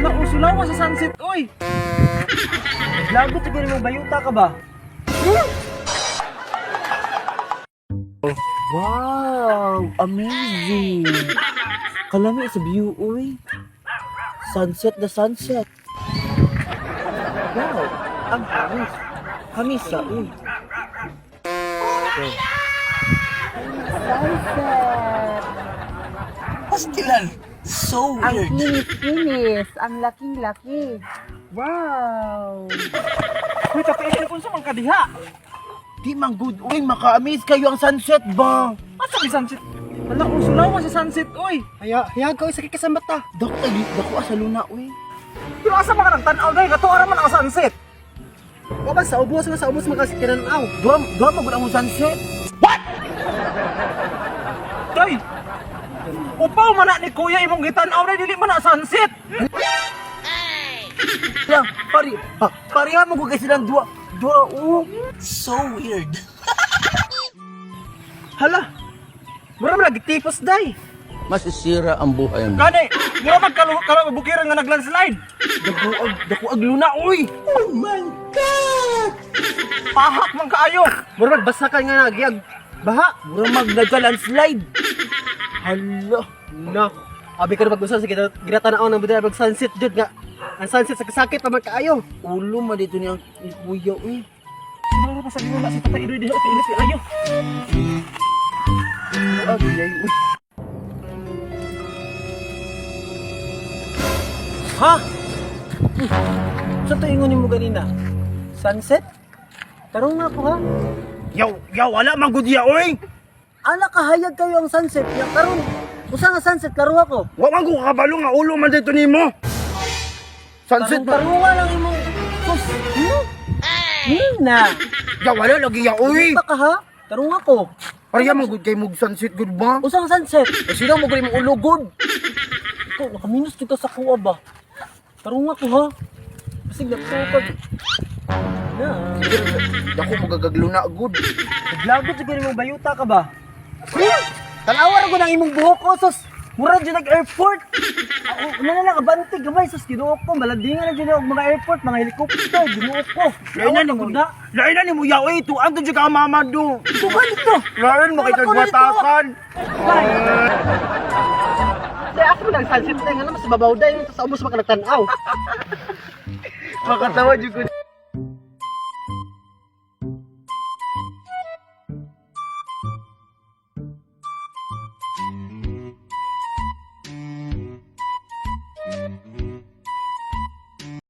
Ala, usulaw sa sunset, oy. Lagot siguro mo bayuta ka ba? Wow! Amazing! Kalami sa view, uy. Sunset the sunset. Wow! Ang hamis. Hamisa, uy. Sunset! Pastilan! So Ang kinis-kinis, ang laking-laki. Wow! Uy, kapaisip kung sa man kadiha. Di man good, uy. Maka-amaze kayo ang sunset ba? Asa may sunset? Ala, usulaw sa sunset, oy. Haya, hayag ko, sakit ka sa mata. Dako, dako sa luna, uy. Pero asa man ka nagtan-aw dahil kato ara man ang sunset. Wa ba sa ubos mga kinanaw. Duha, duha magud ang sunset. Day! Upaw man na ni kuya imong gitan-aw dahil dili man na sunset. Lang, pari, ha, pareha mo kay silang duha, duha, oh. So weird. Hala. Mura man nagtipos day. Masisira ang buhay mo. Gani, mura man kalu kalu bukiran nga naglandslide. Dako ag, dako ag luna, uy. Oh my God! Pahak man kaayo. Mura magbasa ka nga nagyag baha. Mura mag nagka-landslide. Hala. No. Abi ka na pag-usap sa ginatanaw ng buday pag sunset jud nga. Ang sunset sa kasakit pa man kaayo. Ulo man dito niya ni kuya, uy. Mura pa sa wala si Tatay Idoy diha kay si ayo. Ah, giyay, uy. Ha? Sa to ingon nimo ganina? Sunset? Tarong nga ko ha. Yaw, yaw, wala man gud ya, uy. Ana kahayag kayo ang sunset ya karon. Usa nga sunset laro ako. Wa man ko kabalo nga ulo man dito nimo. Sunset ba? Tarong lang imong sus. Hmm? Na. Yaw, wala lagi ya, uy. Baka ha? Tarong ako. Pareha man gud kay mug sunset gud ba? Usa nga sunset. Eh, sino mo gud imong ulo gud? Ikaw, nakaminus dito sa kuha ba? Tarong ako ha? Basig nagtukad. Na. Dako magagagluna gud. Naglagot siguro imong bayuta ka ba? Tanawa ra gud ang imong buhok ko sus. Mura jud nag airport. Ako, una na lang abante gamay sus Ginoo ko malandingan na jud og mga airport, mga helicopter, Ginoo ko. Lain na nimo. Lain na nimo ya, uy. Tuan to jud ka mama do. Tuwa dito. Lain mo kay kagwatakan. Dai ako lang sunset na nga naman sa babaw dai sa ubos maka nagtan-aw. Makatawa jud ko.